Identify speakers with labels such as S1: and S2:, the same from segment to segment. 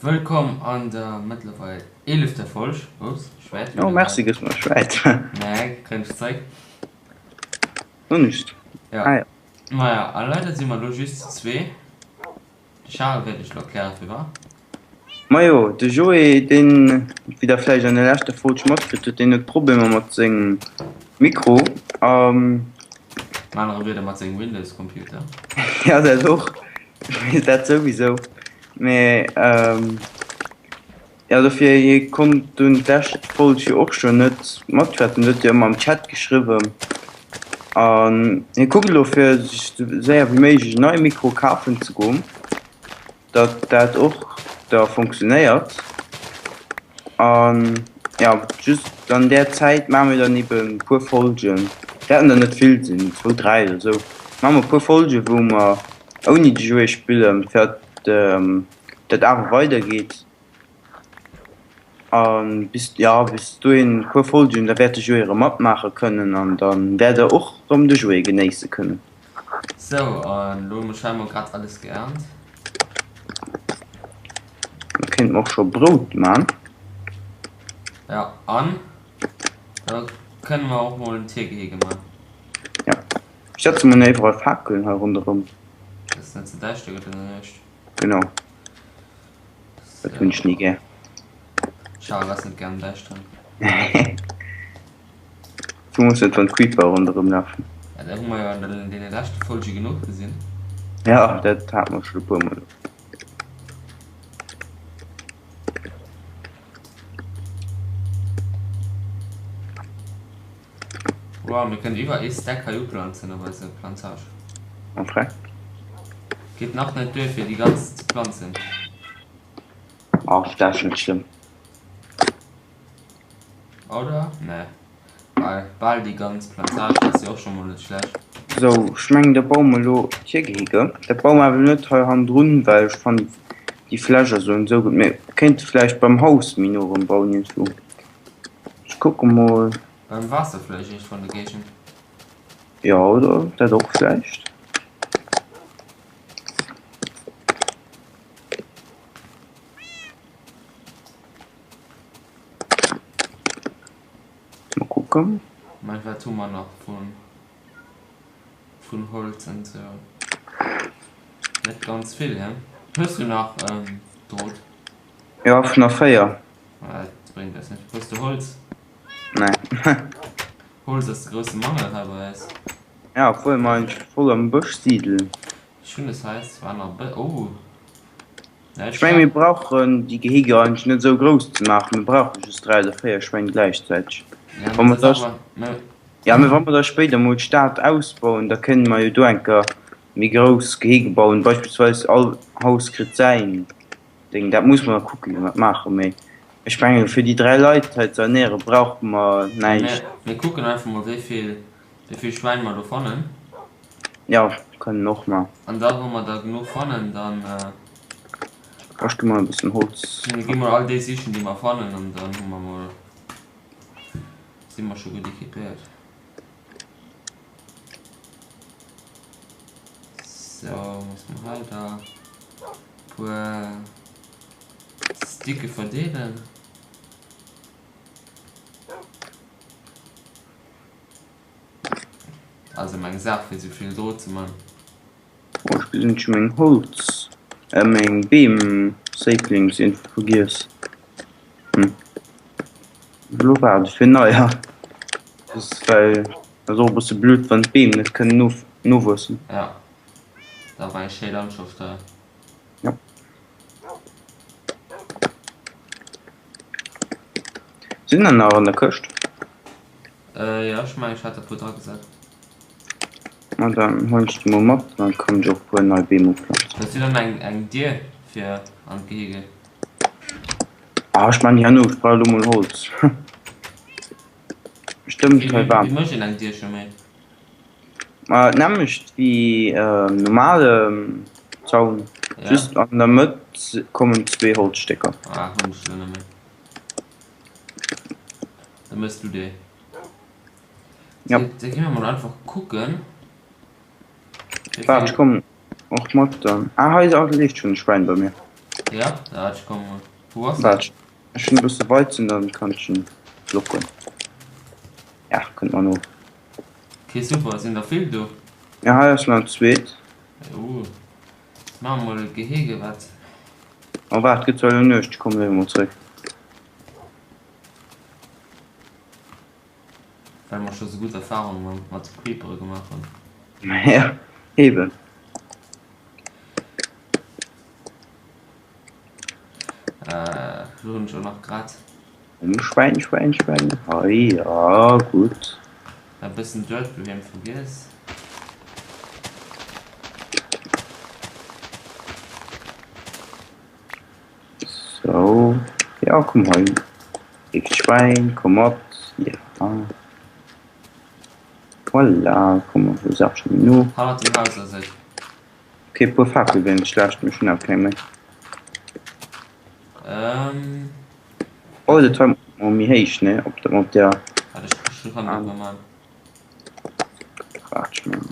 S1: Wëllkomm an der mëttlerweil eelefter Folg. Ups, Schwäert.
S2: Oh, merci, gëss mer Schwäert.
S1: Nee, kréien ech zeréck.
S2: Lo nicht.
S1: Ja.
S2: Ah, ja.
S1: Maja, a leider si mer lo just zu zwee. De Charel wäert iech lo erklären, firwat.
S2: Majo, de Joé, deen, wéi der vläicht an der leschter Folg matkritt hutt, deen huet Problemer mat sengem Mikro.
S1: An anere Wierder, mat sengem Windows-Computer.
S2: Ja, dat och. Dat souwisou. Mee jo, dofir, hie konnt dunn d'lescht Folg jo och scho net matschwätzen, huet jo ëmmer am Chat geschriwwen. An hie kuckt elo fir sech sou séier wéi méiglech en neie Mikro kafen ze goen, datt dat och da funktionéiert. An jo, just an där Zäit maache mir dann eben e puer Folgen, wäerten der net vill sinn, zwou, dräi oder sou, maache mer e puer Folgen, wou mer ouni de Joé spillen, fir datt dat awer weidergeet. A bis, jo, bis dohin e puer Folgen, da wäert de Joé erëm matmaache kënnen an da wäert der och erëm de Joé genéisse kënnen.
S1: Sou, an elo hu mer scheinbar grad alles geernt.
S2: Da kéinte mer och scho Brout man.
S1: Ja, an da kënne mer och mol en Tiergehege man.
S2: Ja, ech setze mol iwwerall Fakelen hei ronderëm.
S1: Dass et net ze däischter gëtt an der Nuecht.
S2: Genau. Dat hunn ech ni gär.
S1: Charel ass net gär am Däischteren.
S2: Du muss net wann d'Creeper ronderëm lafen.
S1: Ja, dat hu mer jo an deene leschte Folge genuch gesinn.
S2: Ja, dat hate mer scho e puer mol.
S1: Wow, mir kënnen iwwer ee Stack hei uplanzen op eiser Plantage.
S2: En vrai?
S1: Geet nach net duer fir déi ganz ze planzen.
S2: Ach, dat ass net schlëmm.
S1: Oder? Nee. Bal, bal déi ganz Plantage ass jo och scho mol net schlecht.
S2: Sou, ech mengen da baue mer elo d'Tiergehege. Dat baue mer awer net hei hannendrun, well ech fannen déi Fläch ass elo net esou gutt. Mir kéinte vläicht beim Haus méi no erëm bauen iergendwou. Ech kucke mol.
S1: Beim Waasser vläicht iergendwou an der Géigend.
S2: Jo, oder dat och vläicht. Mol kucken.
S1: Mä wat hu mer nach vun vun Holz an sou? Net ganz vill, he? Hues du nach Drot?
S2: Jo, ech hunn nach 4.
S1: Ah, dat bréngt eis net. Hues du Holz?
S2: Nee.
S1: Holz ass de grousse Mangel hei bei eis.
S2: Ja, obwuel mer eigentlech voll am Bësch sidelen.
S1: Ech hunn es hei zwar nach e bë. Oh!
S2: Ech meng mir brauchen déi Geheger eigentlech net esou grouss ze maachen, mir brauche just 3 oder 4 Schwéin gläichzäiteg. Wa mer da, ja mee wa mer da spéider mol d'Stad ausbauen, da kënne mer jo do enker méi grouss Gehege bauen, beispillsweis all Haus kritt säin Ding. Dat muss mer da kucken, wéi mer dat maachen, mee ech menge fir déi 3 Leit hei ze ernäre brauche mer näischt.
S1: Mir kucken einfach mol wéi vill wéi vill Schwäin mer do fannen.
S2: Jo, kënnen och mar.
S1: An da wou mer der genuch fannen, dann.
S2: Ech gi mol e bëssen Holz.
S1: Mir gi mol all déi sichen déi mer fannen an dann hu mer mol, si mer scho gutt equipéiert. Sou, muss mer hei da puer Sticke verdeelen. Also meng Saach fir souvill Drot ze man.
S2: Oh ech gesinn ech hu meng Holz äh meng Beem Saplings iergendwou vergiess. Hm elo waarde ech fir neier. Ass well ass och e bësse blöd wann d'Beem net kënnen no nowuessen.
S1: Ja dat war eng schéi Landschaft hei.
S2: Ja. Sinn der nach an der Këscht?
S1: Äh jo, ech mengen ech hat der puer dragesat.
S2: Ma dann huelen ech déi mol mat, dann kann ech och puer nei Beem uplanzen.
S1: Hues du dann eng eng Dier fir an d'Gehege?
S2: Ah ech man déi herno, ech brauch elo mol Holz. Stëmmt hei
S1: war. Wéi mécht een eng Dier scho méi?
S2: Ma d'nämmlecht wéi normale Zaun, just an der Mëtt kommen zwee Holzstécker.
S1: Ah hunn ech elo net méi. Da mëss du déi.
S2: Ja.
S1: Da gi mer mol einfach kucken.
S2: Waart, ech kommen och mat dann. Ah, hei ass leeft schon e Schwäin bei mir.
S1: Ja, ja, ech kommen. Wou ass en?
S2: Waart, ech hunn e bësse Weizen, dann kann ech en blocken. Ja, kënnt mer no.
S1: Ok, super. Sinn der vill do?
S2: Ja, hei ass nach en zweet.
S1: Uh, maache mer mol e Gehege, wat?
S2: Oh, waart, gëtt zwar elo Nuecht, ech kommen elo emol zréck.
S1: Well mer scho sou gutt Erfahrunge mat de Creepere gemaach hunn.
S2: Ja, eben.
S1: Äh, lo hunn ech och nach grad.
S2: Schwäin, Schwäin, Schwäin. Hei, ja, gutt.
S1: E bëssen Dirt doheem vergiess.
S2: Sou, ja komm hei. Léift Schwäin, komm mat. Ja. Voilà, komm elo ass och scho genuch.
S1: Hannert dem Haus ass et.
S2: Ok, puer Fakele wier net schlecht, mee ech hunn awer keng méi.
S1: Ähm.
S2: Oh, dat war mol méi héich, ne? Op der, op der.
S1: Wat ech ech kann dat mal man.
S2: Waart, ech man.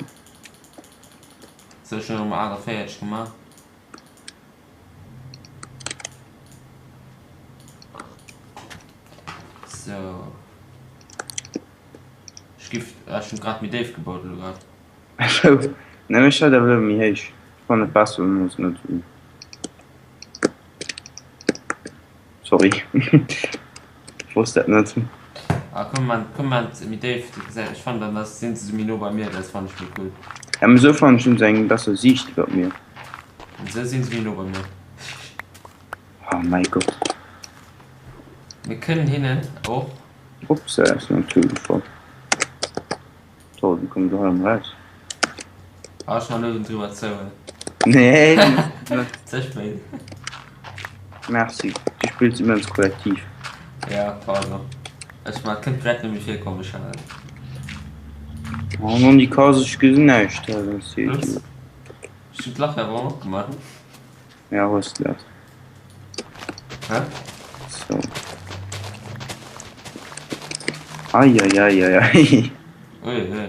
S1: Sou, ech hunn erëm 48 gemaach. Sou. Ech giff, ech hunn grad méi déif gebaut elo grad.
S2: Sou, ne mech hat awer elo méi héich. Ech fannen et besser, wann se net esou. Sorry, ech wosst dat net.
S1: Ah komm man, komm man méi déif, dat gesäit, ech fannen dann ass sinn se sou méi no bei mir, dat fannen ech méi cool.
S2: Ja mee sou fannen ech hunn se eng besser Siicht iwwert mir.
S1: An sou sinn se méi no bei mir.
S2: Oh mäi Gott.
S1: Mir kënnen hinnen och.
S2: Ups, ech sinn an d'Tür gefall. Toll, wéi kommen se hei erëm raus?
S1: Ah, ech man elo driwwer zou.
S2: Nee,
S1: Ze spéit.
S2: Merci, du spills immens kollektiv.
S1: Ja, pardon. Ech man kënnt direkt net méi virkommen, ech hat.
S2: Oh non, déi Kas, ech gesinn näischt.
S1: Ups. Ech hunn d'Lach awer och opgemaach.
S2: Ja, hues de dat.
S1: Hä?
S2: So. Eieieiei.
S1: Ui, ui.